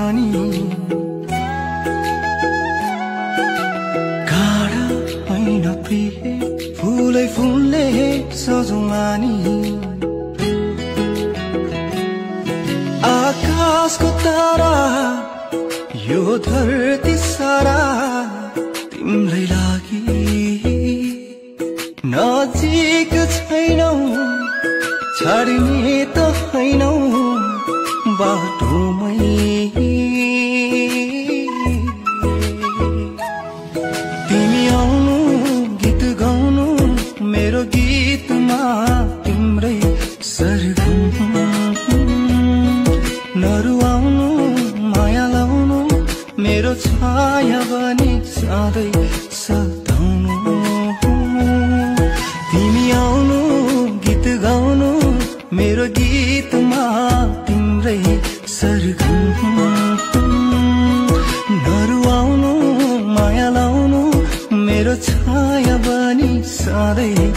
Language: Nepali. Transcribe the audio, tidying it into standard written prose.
बानी गाडा होइन प्रिय फुलै फुलले सजौलानी आकाशको तारा यो धरती सारा तिम्रै लागि नजिक छैनौ छाड्ने त हैनौ बाटोमै तिमी आउनु गीत गाउनु मेरो गीतमा तिम्रै सरगम नरुवाउनु माया लाउनु मेरो छाया बनी सधैँ सताउनु तिमी आउनु गीत गाउनु मेरो गीतमा तिम्रै सरगम नरुवाउनु माया लाउनु मेरो छाया बनी सधैँ